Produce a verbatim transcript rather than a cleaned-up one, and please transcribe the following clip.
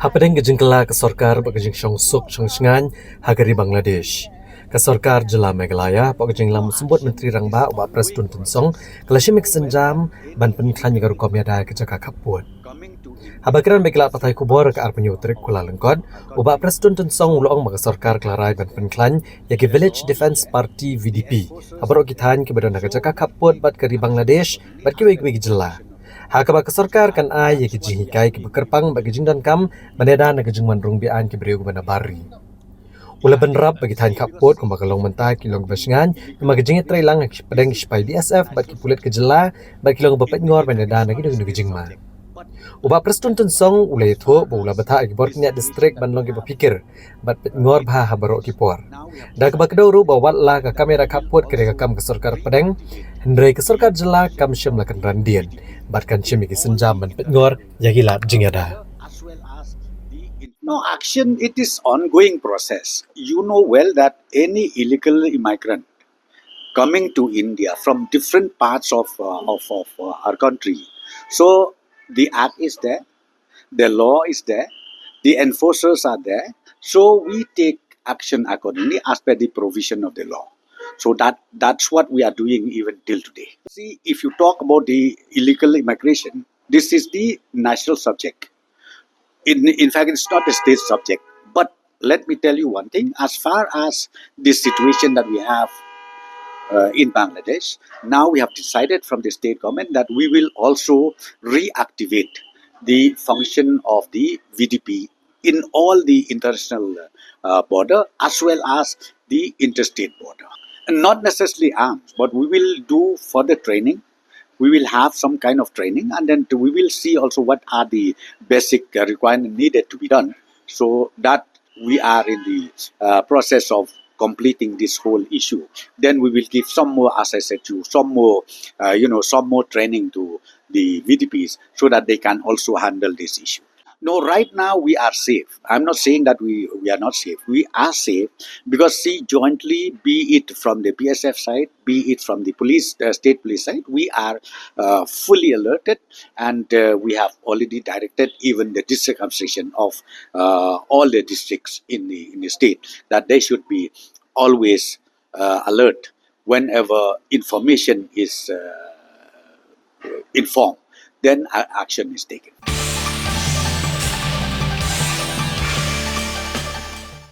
Hapdeng ka jingkylla ka sorkar bad ka jingshong suk shong shngaiñ ha ka ri Bangladesh, ka sorkar jylla Meghalaya, bad ka jingïalam symbud Myntri Rangbah u Bah Prestone Tynsong, ka la shim ïa ka sienjam ban pynkhlaiñ ïa ka rukom ïada ka jaka khappud. Haba kren bad ki lad pathai khubor ha ka arphew hynñiew tarik Kyllalyngkot, u Bah Prestone Tynsong u la ong ba ka sorkar ka la rai ban pynkhlaiñ ïa ki Village Defence Party, V D P, ha baroh ki thaiñ kiba don ha ka jaka khappud bad ka ri Bangladesh bad kiwei kiwei ki jylla, ha kaba ka sorkar kan ai ïa ki jinghikai kiba kyrpang bad ki jingdonkam ban ïada na ka jingwan rung be-aiñ ki briew kiba na bar ri. U la bynrap ba ki thaiñ khappud kumba ka long mynta ki long kiba shngaiñ namar ka jingïatreilang hapdeng ki shipai B S F bad ki pulit ka jylla bad ki long ba peitngor ban ïada na kino kino ki jingma. U Bah Prestone Tynsong u la ïathuh ba u la bthah ïa ki bor bniah district ban long kiba phikir bad peitngor bha ha baroh ki por, da kaba kdew ruh ba wat la ka kam ïada khappud ka dei ka kam ka sorkar pdeng, hynrei ka sorkar jylla kam shym la kynran dien bad kan shim ïa ki sienjam ban peitngor ïa ki lad jingïada. No, action, it is ongoing process. You know well that any illegal immigrant coming to India from different parts of, uh, of, of uh, our country. So the act is there, the law is there, the enforcers are there. So we take action accordingly as per the provision of the law. So that, that's what we are doing even till today. See, if you talk about the illegal immigration, this is the national subject. In, in fact, it's not a state subject. But let me tell you one thing. As far as this situation that we have uh, in Bangladesh, now we have decided from the state government that we will also reactivate the function of the V D P in all the international uh, border as well as the interstate border. And not necessarily arms, but we will do further training. We will have some kind of training, and then we will see also what are the basic uh, requirement needed to be done. So that we are in the uh, process of completing this whole issue. Then we will give some more, as I said to you, some more, uh, you know, some more training to the V D Ps so that they can also handle this issue. No, right now we are safe. I'm not saying that we, we are not safe. We are safe because, see, jointly, be it from the B S F side, be it from the police, uh, state police side, we are uh, fully alerted, and uh, we have already directed even the district administration of uh, all the districts in the, in the state that they should be always uh, alert whenever information is uh, informed. Then a- action is taken.